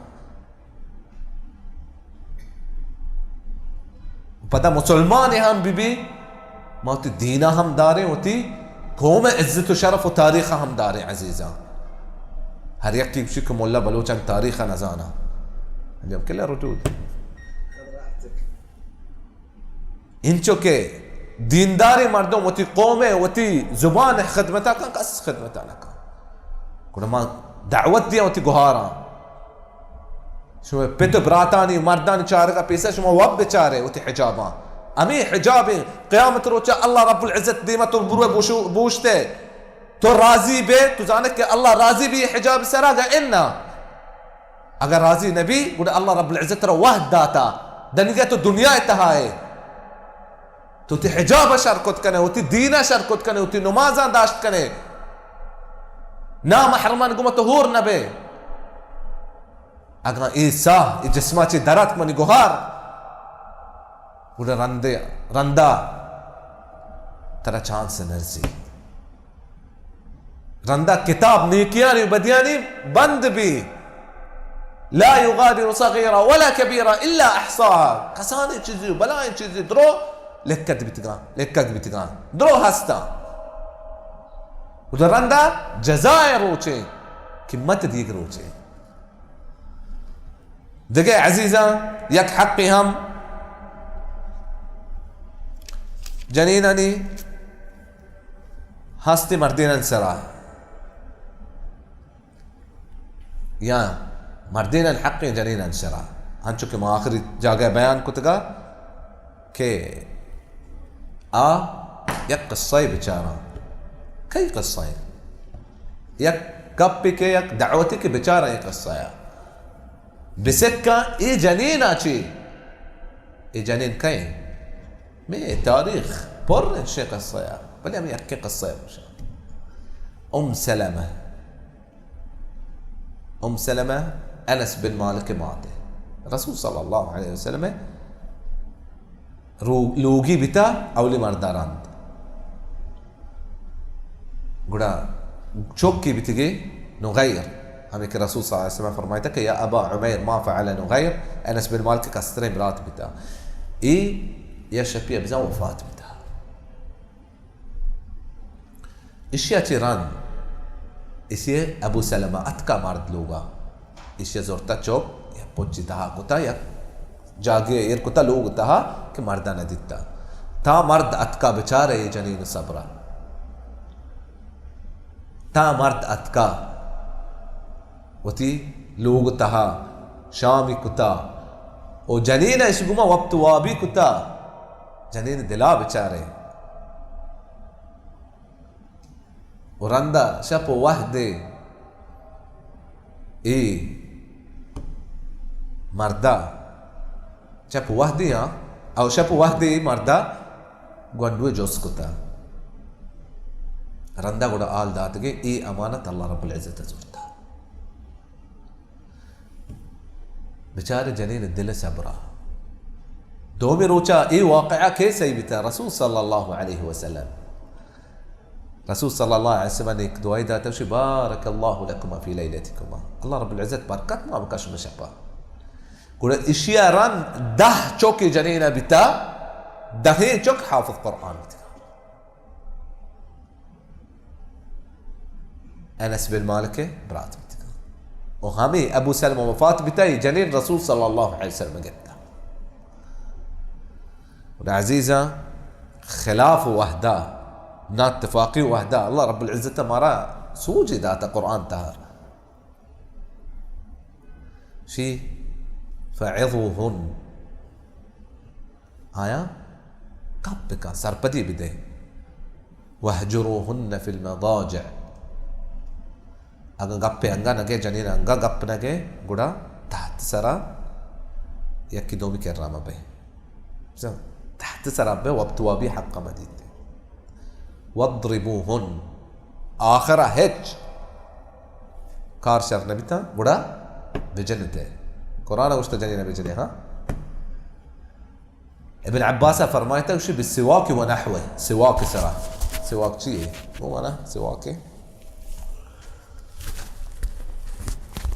پدا مسلمان ہم بہ بی، ما وتی دینا ہم داریں، وتی قوم عزت و شرف و تاریخ ہم داریں عزیزاں۔ ہر یکی گوشی کہ مولا بلوچان تاریخ نزانا۔ انجام کلا رجود۔ انچو کہ دینداریں مردم وتی قوم ء وتی زبان ء خدمت ء کن، کس خدمت ء نہ کن۔ گڑا ما دعوت دیاں وتی گہاراں، شما پت و براتانی مردانی چارگ ء پیسر شما وب بچارے وتی حجاباں۔ ہمیں حجابیں قیامت روچ ء اللہ رب العزت دیما تو بروے بوشو-، بوشتے۔ تو راضی بے، تو زانے کہ اللہ راضی بی حجاب سرا گا انا۔ اگر راضی نبی، گڑا اللہ رب العزت را وحد داتا۔ دنگا تو دنیا تہا ہے۔ تو تی حجاب شر کت کنے، وتی دین شر کت کنے، وتی نمازاں داشت کنے۔ نامحرمان گما تو ہور نبے۔ اگاں اے ساہ، اے جسما چے درات منی گوہار، گڑا رندے، رندا ترا چانس نرسی۔ رندا کتاب نیکیانی و بدیانی بند بی۔ لا یغادر صغیرا ولا کبیرا الا احصاها۔ کسانیں چیزی و بلائیں چیزی درو لکت بیتگاں، لکگ بیتگاں۔ درو ہستاں۔ و در رندا جزائے روچے، قیمت دیگ روچے۔ دگہ عزیزاں، یک حقے ہم جنینانی ہستی مردینانی سرا۔ یا مردینان حقیں جنینان سرا، انچو کہ ما آخری جاگہ بیان کتگا کہ آ یک قصہ بچاراں۔ کئی قصہ؟ یک گپے کہ یک دعوتے کہ بچاراں اے قصہ ءَ۔ بسکاں اے جنین ءَ چی؟ اے جنین کئے؟ مئے تاریخ پر انت شے قصہ ءَ، بلے ہمے یکیں قصہ ءَ گوشاں۔ ام سلمہ، ام سلمہ انس بن مالک مات ءَ۔ رسول صلی اللہ علیہ وسلم ءَ رو-، لوگی بیتا، اولی مردا رند۔ گڑا چوکی بیتگی نغیر، ہمیں کہ رسول صلی اللہ علیہ وسلم فرمائیتا کہ یا ابا عمیر ما فعل نغیر، انس بن مالک کستریں برات بیتا۔ ای یا شپی ابزان وفات بیتا۔ اشیا چہ رند، اشی ابو سلمہ اتکا مرد لوگا۔ اشیا زرتا چوک، یا پچی تہا کتا، یا جاگے ایر کتا لوگ تہا کہ مردا نہ دیتا۔ تا مرد اتکا بچارے اے جنین صبرا۔ تا مرد اتکا وتی لوگ تہا شامی کتا۔ او جنین اش گما وپت وابی کتا۔ جنین دلا بچارے۔ و رندا شپ و وہدے اے مردا، شپ و وہدے ہاں، او شپ و وہدے اے مردا گونڈوے جست کتا۔ رندا گڑا حال داتگے اے امانت اللہ رب العزت زرتا۔ بچارے جنین دل صبرا۔ دومی روچا اے واقعہ کے سہی بیتا؟ رسول صلی اللہ علیہ وسلم۔ رسول صلی اللہ علیہ وسلم نے ایک دعائی داتا، شی بارک اللہ لکما فی لیلتکما۔ اللہ رب العزت برکت ما بکش مشپا۔ گڑا اشیا رند دہ چوکی جنین بیتا، دہیں چوک حافظ قرآن بیتا۔ انس بن مالک برات بیتگ۔ و ہمے ابو سلمہ وفات بیتا، اے جنین رسول صلی اللہ علیہ وسلم گپتا۔ گڑا عزیزاں، خلاف وحدہ، ناتفاقی وحدہ، اللہ رب العزت مارا سوجی داتا قرآن تہا۔ شی فعظوهن، آیا گپ بکن، سرپدی بدے۔ واهجروهن في المضاجع۔ اگاں گپ انگا نگے، جنین انگا گپ نگے، گڑا تحت سرا یکی دومی کرا مبے۔ تحت سرا بے، وپت وابی حق مدیتے۔ واضربوهن، آخرا ہچ کار شر نبیتا، گڑا بجنتے۔ قرآن گوشتا جنین بجنے، ہاں؟ ابن عباس فرمائتا، گوشی بالسواک و نحوه، سواک سرا۔ سواک چی ہے؟ وہ مانا سواک ہے۔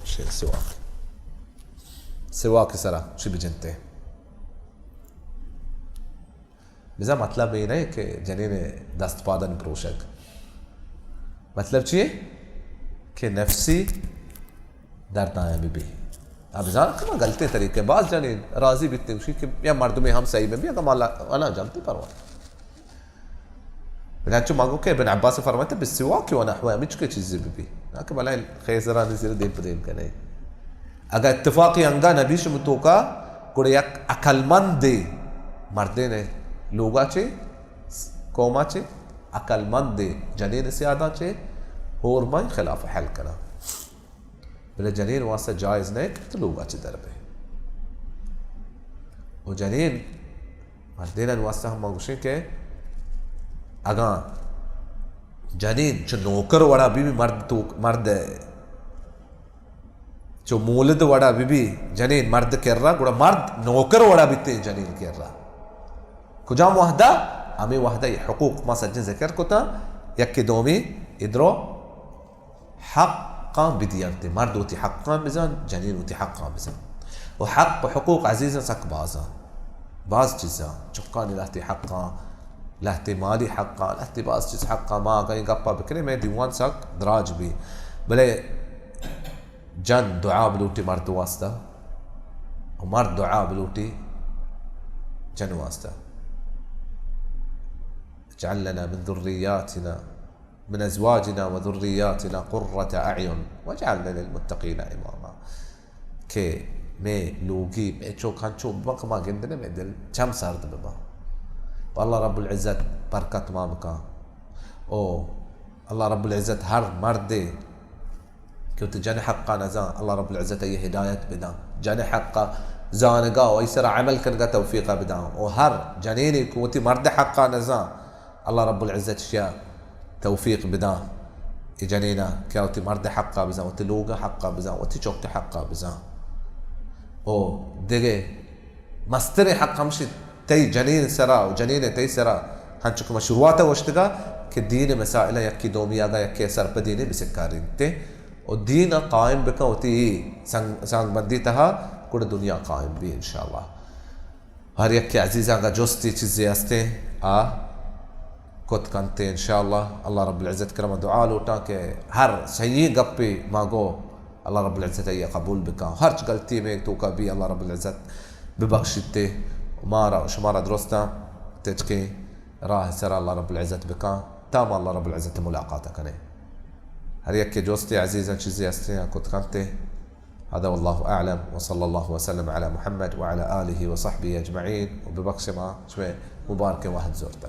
شی سواک۔ سواک سرا، شی بجنتے۔ بزاں مطلب اے نہ کہ جنین دست پادن پروشگ۔ مطلب چی ہے؟ کہ نفسی درد آیاں بہ بی۔ آ بزاں کہ ما غلطیں طریقے، باز جنین راضی بیتے گوشی کہ یا مردمے ہم صحیح بہ بی، اگاں ما لا-، انا جنتے پرواہ۔ بلے انچو ما گو کہ ابن عباس فرمائتا، بالسواک و نحوه، ہمچکے چیزے بہ بی۔ نہ کہ بلائیں خیزرانی زیر دیم پہ دیم کنے۔ اگاں اتفاقی انگا نبی شم توکا، گڑا یک عقلمندے مردین لوگا چے، قوما چے، عقلمندے جنین سیاداں چے، ہور مائی خلاف حل کنا۔ بلے جنین واسطہ جائز نہ کہ تو لوگا چے در بے۔ و جنین مردینان واسطہ ہم ما گوشیں کہ اگاں جنین چو نوکر وڑا بی بی، مرد تو، مرد چو مولد وڑا بہ بی جنین مرد کرا، گڑا مرد نوکر وڑا بیتے جنین کرا۔ کجام وحدہ؟ ہمیں وحدہ یہ حقوق ما سجن ذکر کتا، یکی دومی ادرو حقاں بدیانتے، مرد وتی حقاں بزان، جنین وتی حقاں بزان۔ و حق و حقوق عزیزاں سک بازاں، باز چیزاں، چکانی لہتے حقاں، لہتے مالی حقاں، لہتے باز چیز حقاں۔ ما اگاں اے گپا بکنیں، مئے دیوان سک دراج بی، بلے جن دعا بلوٹی مرد واسطہ، و مرد دعا بلوٹی جن واسطہ۔ اجعل لنا من ذریاتنا من ازواجنا و ذریاتنا قرة اعین واجعلنا للمتقین اماما۔ کہ مئے لوگی، مئے چک ہنچو ببن کہ ما گندنے مئے دل چم سرد ببن۔ و اللہ رب العزت برکت ما بکن۔ او اللہ رب العزت ہر مردے کہ وتی جن حقا نزان، اللہ رب العزت آئی ہدایت بدان۔ جن حقا زانگا و آئی سرا عمل کنگا توفیقا بدان۔ و ہر جنینے کہ وتی مرد حقا نزان، اللہ رب العزت شیا توفیق بدان۔ اے جنینا کہ وتی مرد حقا بزان، وتی لوگ حقا بزان، وتی چک حقا بزان۔ او دگہ مستریں حق ہمشی تئی جنین سرا و جنین تئی سرا، ہنچو کہ ما شروعات ء گوشتگا کہ دین مسائل یکی دومی آگا یکی سرپدینے بسکارینتے و دین ء قائم بکن، وتی سنگ، سنگ بندی تہا گڑا دنیا قائم بی انشاءاللہ۔ ہر یک عزیزاں گا جستی چیزے ہستیں آ کت کنتے انشاءاللہ۔ اللہ رب العزت کرم دعا لوٹاں کہ ہر صحیح گپے ما گو اللہ رب العزت آئی قبول بکا۔ ہرچ غلطی میں توکا بھی اللہ رب العزت ببخشیتے۔ مارا و شمارا درستاں تچکیں راہ سرا اللہ رب العزت بکا، تا ما اللہ رب العزت ملاقات کنے۔ ہر یک کے جوستے عزیزاں چیزے ہستے ہیں کت کنتے۔ هذا والله أعلم، وصلى الله وسلم على محمد وعلى آله وصحبه أجمعين۔ و ببخش ما شمئے مبارک وحد زورتا۔